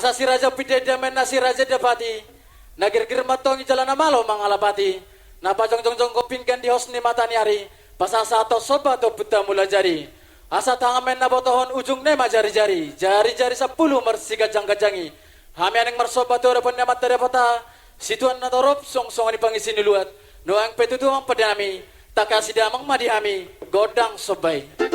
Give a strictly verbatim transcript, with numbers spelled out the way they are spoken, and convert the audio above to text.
Asa si raja pindai dame na si raja dapati, na girgir mantongi jala na malo mangalapati, na pajongjong jonggo pinggan di hos ni mata ni ari, pasahat-sahat somba tu Ompunta Mulajadi. Asa tangan ma na botohon ujungna ma jari-jari, jari-jari sampulu marsiganjang-ganjangi. Hami naeng marsomba tu adopan ni Amanta Debata, situan na torop songon-songon i pangisi ni luat, nuaeng pe tutu amang pande nami, tangkas damang ma di hami gondang somba i.